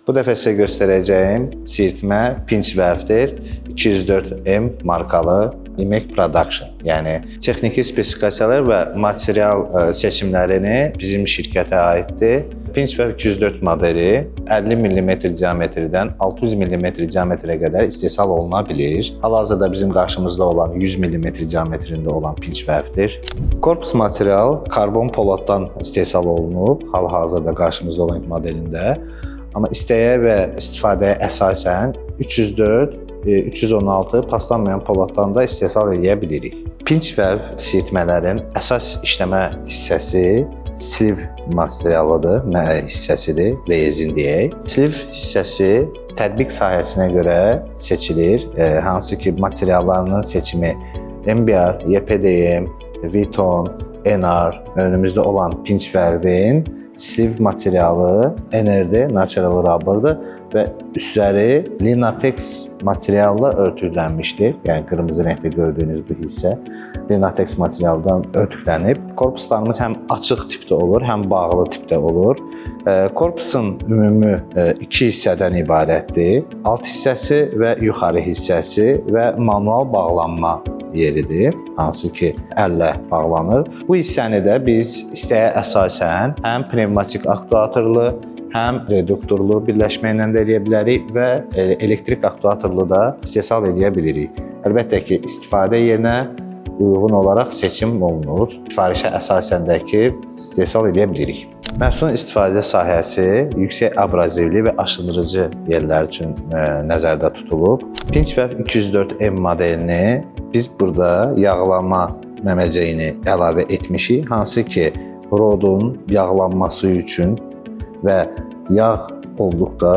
Bu dəfə sizə göstərəcəyim sirtmə pinch valve-dir. 204M markalı Imek Production. Yəni texniki spesifikasiyalar və material seçimlərini bizim şirkətə aiddir. Pinch valve 204 modeli 50 mm diametrdən 600 mm diametrə qədər istehsal oluna bilir. Hal-hazırda bizim qarşımızda olan 100 mm diametrində olan pinch valve-dir. Korpus material karbon poladdan istehsal olunub, hal-hazırda qarşımızda olan modelində. Amma istəyə və istifadəyə əsasən 304, 316 paslanmayan poladdan da istehsal edə bilirik. Pinch valve sirtmələrin əsas işləmə hissəsi sleeve materialıdır, hissəsidir, rezin deyək. Sleeve hissəsi tətbiq sahəsinə görə seçilir. Hansı ki materiallarının seçimi MBR, EPDM, Viton, NR, önümüzdə olan pinch valve-in sleeve materialı NRD, natural rubber'dır və üstləri Linatex materialla örtüklənmişdir. Yəni qırmızı rəngdə gördüyünüz bu hissə Linatex materialdan örtüklənib. Korpuslarımız həm açıq tipdə olur, həm bağlı tipdə olur. Korpusun ümumi iki hissədən ibarətdir. Alt hissəsi və yuxarı hissəsi və manual bağlanma yeridir, hansı ki əllə bağlanır. Bu hissəni də biz istəyə əsasən həm pnevmatik aktuatorlu, həm reduktorlu birləşmə ilə də eləyə bilərik və elektrik aktuatorlu da istehsal edə bilirik. Əlbəttə ki, istifadə yerinə uyğun olaraq seçim olunur. Sifarişə əsasən də ki, istehsal edə bilirik. Məhsulun istifadə sahəsi yüksək abrazivli və aşındırıcı yerlər üçün nəzərdə tutulub. Pinch valve 204M modelini biz burada yağlama məməcəyini əlavə etmişik, hansı ki rodun yağlanması üçün və yağ olduqda,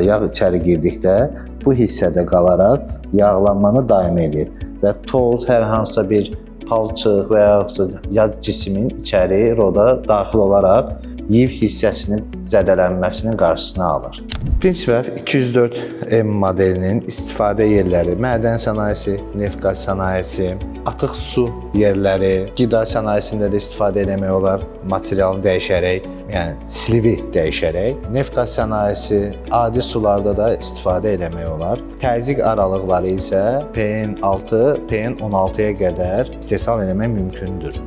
yağ içəri girdikdə bu hissədə qalaraq yağlanmanı daim edir və toz, hər hansısa bir palçıq və yaxud yağ cismin içəri roda daxil olaraq yiv hissəsinin zədələnməsinin qarşısını alır. Pinch valve 204M modelinin istifadə yerləri mədən sənayesi, neft-qaz sənayesi, atıq su yerləri, qida sənayesində də istifadə etmək olar, materialını dəyişərək, yəni slivi dəyişərək, neft-qaz sənayesi, adi sularda da istifadə etmək olar. Təzyiq aralıqları isə PN6, PN16-ya qədər istehsal etmək mümkündür.